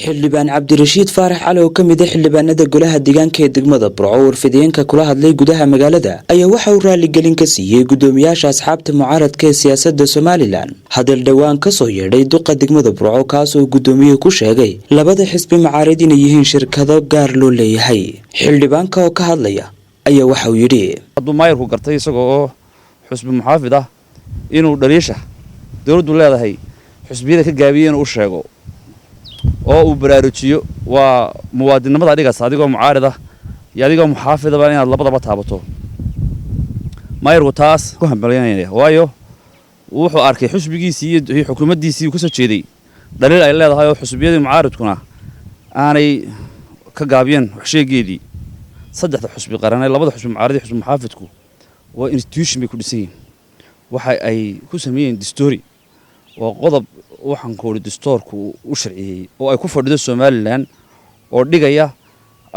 Xildhibaan Cabdirashiid Faarax Cali oo ka mid ah xildhibaanada golaha deegaanka ee degmada Burco, warfidiyeenka kula hadlay gudaha magaalada, ayaa waxa uu raaligelin ka siiyey guddoomiyaasha asxaabta mucaaradka ee siyaasadda Somaliland hadal dhowaan kasoo yeedhay duqa degmada Burco, kaas oo guddoomiyuhu ku sheegay labada xisbi mucaarid inay yihiin shirkado gaar loo leeyahay. Xildhibaanka oo ka hadlaya ayaa waxa uu yidhi: Hadduu maayarku gartay isagoo oo xusbi muxaafid ah inuu dhaliisha dowladdu leedahay xusbiyada ka gaabiye inuu u sheego oo uu baraarujiyo, waa muwaadinnimada dhigas. Adigoo mucaarid ah iyo adigoo muxaafidaba inaad labadaba taabato, maayarku taas ku hambalyanaya, waayo wuxuu arkay xusbigiisii iyo xukuumaddiisii uu ka soo jeeday dhaliil ay leedahay oo xusbiyadii mucaaridkuna aanay ka gaabiyeen waxsheegeedii. Saddexda xusbi qaranee, labada xusbi mucaarid iyo xusbi muxaafidku, waa institution bay ku dhisan yihiin. Waxa ay ku sameeyeen distoori, waa qodob waxaan ku odhi distoorku u sharciyey oo ay ku fadhido Somaliland oo dhigaya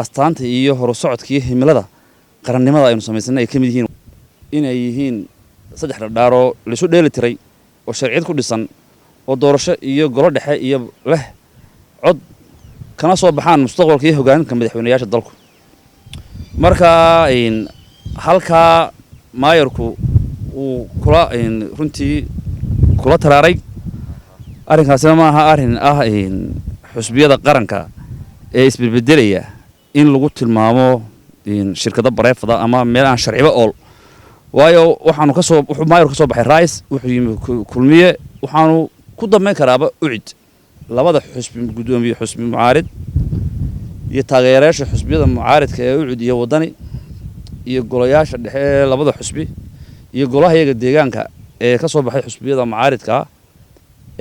astaanta iyo horusocodka iyo himilada qarannimada aynu samaysanay ay ka mid yihiin inay yihiin saddex dhardhaaroo laysu dheeli tiray oo sharciyad ku dhisan oo doorasho iyo golo dhexe iyo leh cod kana soo baxaan mustaqbalka iyo hogaaminka madaxweynayaasha dalku. Marka halkaa maayarku uu kula runtii kula taraaray arrinkaasina ma aha arrin ah xusbiyada qaranka ee isbedbedelaya in lagu tilmaamo shirkado private ah ama meel aan sharciba ool, waayo waxaanu kasoo wuxuu maayar ka soo baxay Rays, wuxuu yimi Kulmiye, waxaanu ku dambayn karaaba UCID. Labada xusbi guddoomiye xusbi mucaarid iyo taageerayaasha xusbiyada mucaaridka ee UCID iyo Waddani iyo golayaasha dhexe ee labada xusbi iyo golaha iyaga deegaanka ee ka soo baxay xusbiyada mucaaridka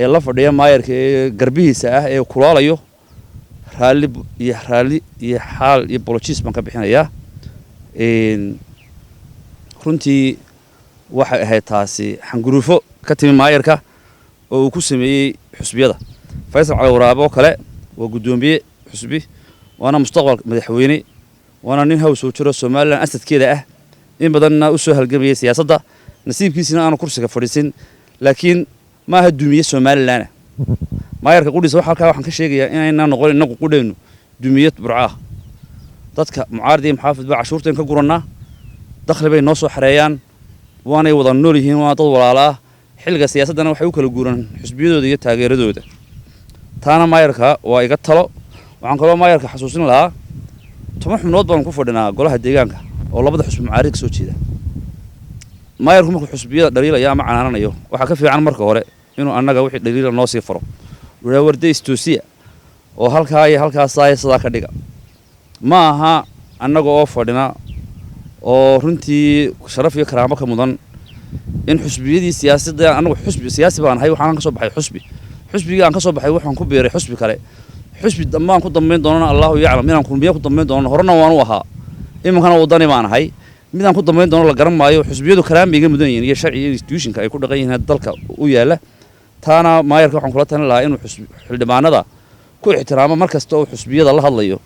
ee la fadhiya maayarka ee garbihiisa ah ee kulaalayo, raalli iyo raalli iyo xaal iyo apologies baan ka bixinayaa. Runtii waxay ahayd taasi xanguruufo ka timi maayarka oo uu ku sameeyey xusbiyada. Faysal Cali Waraabe oo kale waa guddoomiye xusbi, waana mustaqbal madaxweyne, waana nin haw soo jiro Somaliland asadkeeda ah, in badanna u soo halgamayay siyaasadda, nasiibkiisina aanu kursiga fadhiisin, laakiin ma aha dumiye Somaliland. Maayarka qudhiisa waxa halkaa waxaan ka sheegayaa inaynaan noqon innagu qudhaynu dumiyad Burco ah. Dadka mucaarad iyo muxaafid baa cashuurteen ka gurannaa, dakhli bay noo soo xareeyaan, waanay wada nool yihiin, waana dad walaala ah. Xilliga siyaasaddana waxay u kala guuraan xusbiyadooda iyo taageeradooda. Taana maayarka waa iga talo. Waxaan kaloo maayarka xasuusin lahaa 10 xubnood baanu ku fadhinaa golaha deegaanka oo labada xusbi mucaarid ka soo jeeda. Maayarku markuu xusbiyada dhaliilaya ama canaananayo, waxaa ka fiican marka hore inuu annaga wixii dhaliila noo sii faro, wuxuu warde istoosiya oo halkaa iyo halkaasaaya sidaa ka dhiga. Ma aha annaga oo fadhina oo runtii sharaf iyo karaamo ka mudan in xusbiyadii siyaasadda, annagu xusbi siyaasi baan ahay, waxaan ka soo baxay xusbi, xusbigii aan ka soo baxay waxaan ku biiray xusbi kale, xusbi dambaan ku dambayn doonana Allahu yaclam inaan Kulmiye ku dambayn doono. Horena waan u ahaa, iminkana Waddani baan ahay. Midaan ku dambayn doono la garan maayo. Xusbiyadu karaama iga mudan yihiin iyo sharci iyo institutionka ay ku dhaqan yihiin dalka u yaalla. Taana maayarka waxaan kula talin lahaa inuu xildhibaanada ku ixtiraamo mar kasta oo xusbiyada la hadlayo.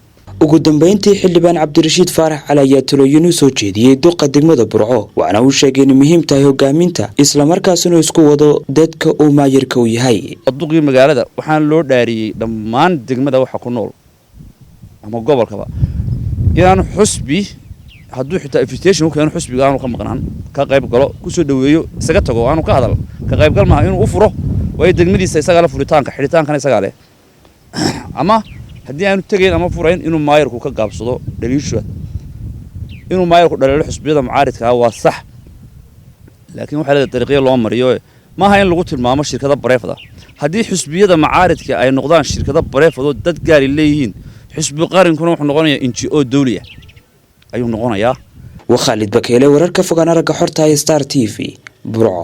Ugu dambeyntii, xildhibaan Cabdirashiid Faarax Cali ayaa talooyin u soo jeediyey duqa degmada Burco, waxaana uu sheegay inay muhiim tahay hogaaminta, islamarkaasina isku wado dadka uu maayarka u yahay. Duqii magaalada waxaan loo dhaariyey dhammaan degmada waxa ku nool ama gobolkaba inaanu xusbi hadduu xitaa invitation u keeno xusbiga aanu ka maqnaan, ka qayb galo, kusoo dhaweeyo, isaga tago, aanu ka hadal. Ka qaybgal maaha inuu u furo, waayo degmadiisa isagaa le, furitaanka xidhitaankana isagaa leh. Ama haddii aanu tegayn ama furayn, inuu maayarku ka gaabsado dhaliisha. Inuu maayarku dhaliilo xusbiyada mucaaridka ah waa sax, laakiin waxay leedahay dariiqyo loo mariyo. Maaha in lagu tilmaamo shirkado private ah. Haddii xusbiyada mucaaridka ay noqdaan shirkado private oo dad gaari leeyihiin, xusbi qarinkuna wuxuu noqonayaa NGO dawli ah ayuu noqonayaa. Waa Khaalid Bakeele, wararka fogaan aragga xorta ee Star TV, Burco.